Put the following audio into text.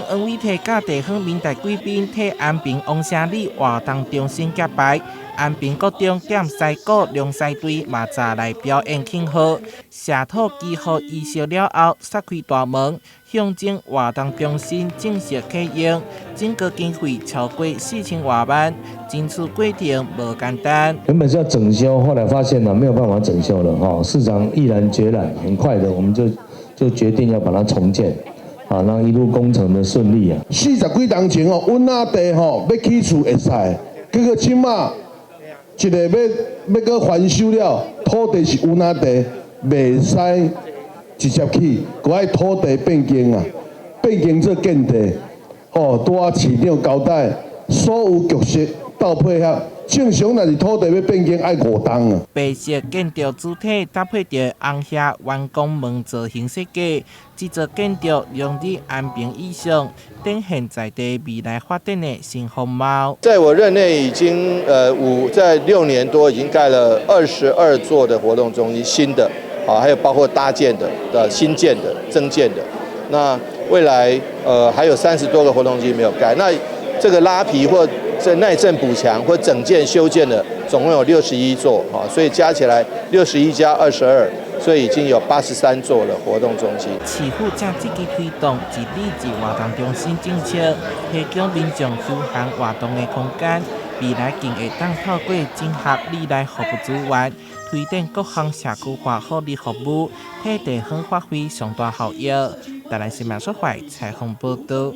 長黃偉哲佮地方民代貴賓替安平王城里活動中心揭牌，安平國中兼西鼓龍獅隊嘛閘來表演慶賀。謝土祈福儀式了後，閂開大門，象徵活動中心正式啟用。整個經費超過4000外萬，爭取過程無簡單。原本是要整修，後來發現呢沒有辦法整修了，哈，市長毅然決然，很快的我們就決定要把它重建。啊，讓一路工程的順利啊！40幾冬前哦，阮阿弟吼欲起厝會使，結果這馬一個欲欲閣翻修了，土地是阮阿弟，袂使直接起，閣愛土地變更啊，變更做建地，吼，拄仔市長交代，所有局室鬥配合。正常若是土地欲變更愛5冬啊。白色建築主體搭配著紅瓦圓拱門造型設計，這座建築融入安平意象，展現在地未來發展的新風貌。在我任內已經在6年多已經蓋了22座的活動中心，新的，啊，還有包括搭建的、新建的、增建的。那未來還有30多個活動中心沒有蓋。那這個拉皮或這耐震補強或整建修建的，總共有61座，哈，所以加起來61加22，所以已經有83座的活動中心。市府正積極推動一里一活動中心政策，提供民眾休閒活動的空間。未來更會當透過整合里內服務資源，推展各項社區化福利服務，替地方發揮上大效益。台南新聞蘇懷採訪報道。